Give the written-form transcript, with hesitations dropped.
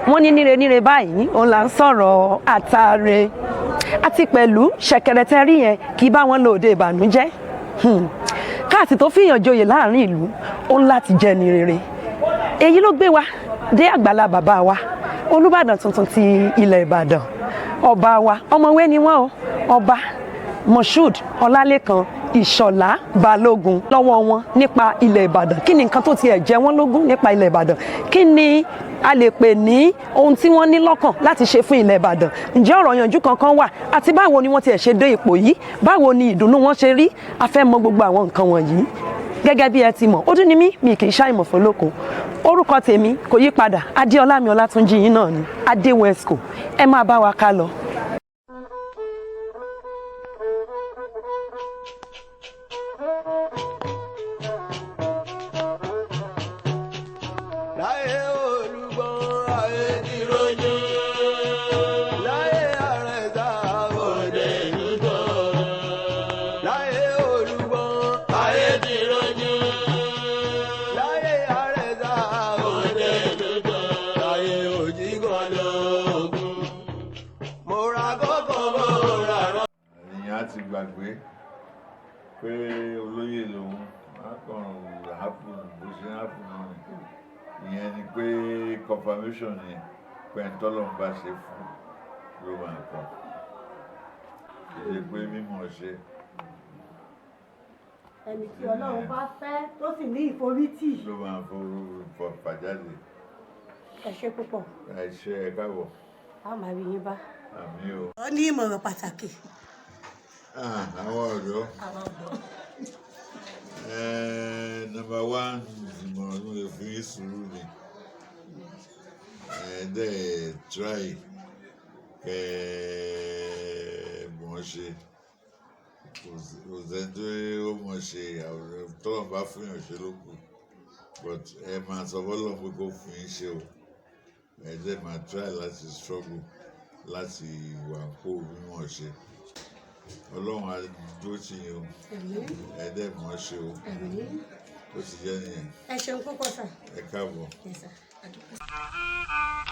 Wọ́n ní níre níre báyìí òun là ń sọ̀rọ̀ àtàrẹ àti pẹ̀lú ṣẹ̀kẹ̀rẹ̀ tẹ́ rí yẹn kì í bá wọn lòde ìbànújẹ́. Káàtì tó fìyàn joyè láàrin ìlú ó ń láti jẹ́ ní rere. Èyí ló gbé wa dé àgbàlá bàbá wa Olúbàdàn tuntun ti ilẹ̀ Ìbàdàn, ọba wa ọmọwé ni wọ́n o, Ọba Moshood Ọlálékan Ìṣọ̀lá Balógun. Lọ́wọ́ wọn nípa ilẹ̀ Ìbàdàn, kí ni nǹkan tó tiẹ̀ jẹ wọ́n lógún nípa ilẹ̀ Ìbàdàn? Kí ni a lè pè ní ohun tí wọ́n ní lọ́kàn láti ṣe fún ilẹ̀ Ìbàdàn? Ǹjẹ́ ọ̀rọ̀ yanjú kankan wà? Àti báwo ni wọ́n tiẹ̀ ṣe dé ipò yìí? Báwo ni ìdùnnú wọn ṣe rí? A fẹ́ mọ gbogbo àwọn nǹkan wọ̀nyí. Gẹ́gẹ́ bí ẹ ti mọ̀, ó dún ní mí, mi kì í ṣàìmọ̀ fọlọ́kọ. Orúkọ tèmi kò yí padà, Adéọlá mi Ọlátúnjí yín náà ni, Adé Wesco. Ẹ máa bá wa ká lọ. Láyé Olúgbọ́n, ayé ti rojú. Láyé Àrẹ̀sà, òde ìlú tó. Láyé Olúgbọ́n, ayé ti rojú. Láyé Àrẹ̀sà, òde ìlú tó. Láyé Òjìgànlógún. Mo ra kókó, mo ra rán. Èèyàn á ti gbàgbé pé olóyè lòun á kàn happen bó ṣe happen náà ni. Ìyẹn ni pé confirmation ni pé ẹni tọ́lọ́run bá ṣe fún ló máa kọ́, kì í ṣe pé mímọ̀ ṣe. Ẹni tí Ọlọ́run bá fẹ́ tó sì ní ìforítì ló máa forú fà jáde. Ẹ ṣé púpọ̀. Ẹ ṣé, ẹ káàbọ̀. A ó máa rí yín bá. Àmín o. Ó ní ìmọ̀ràn pàtàkì. Ah, àwọn ọ̀dọ́. Àwọn ọ̀dọ́. Number one, ìmọ̀ràn tí mo lè fún yín, sùúrù ni. Ẹ dẹ̀ try kẹ́ ẹ mọ̀ ọ́ ṣe. Kò sẹ́ni tó ó mọ̀ ọ́ ṣe, tọ́lọ́run bá fún yàn ṣe ló kù. But ẹ máa sọ fọ́lọ́run pé kó fún yín ṣe o. Ẹ dẹ̀ máa try láti struggle láti wà kó mímọ̀ ṣe. Ọlọ́run á dúró tì yín o. Àmín. Ẹ dẹ̀ mọ̀ ọ́ ṣe o. Àmín. Ó ti jẹ́ nìyẹn. Ẹ ṣeun púpọ̀, sir. Ẹ káàbọ̀. Yes, sir. A dúpẹ́.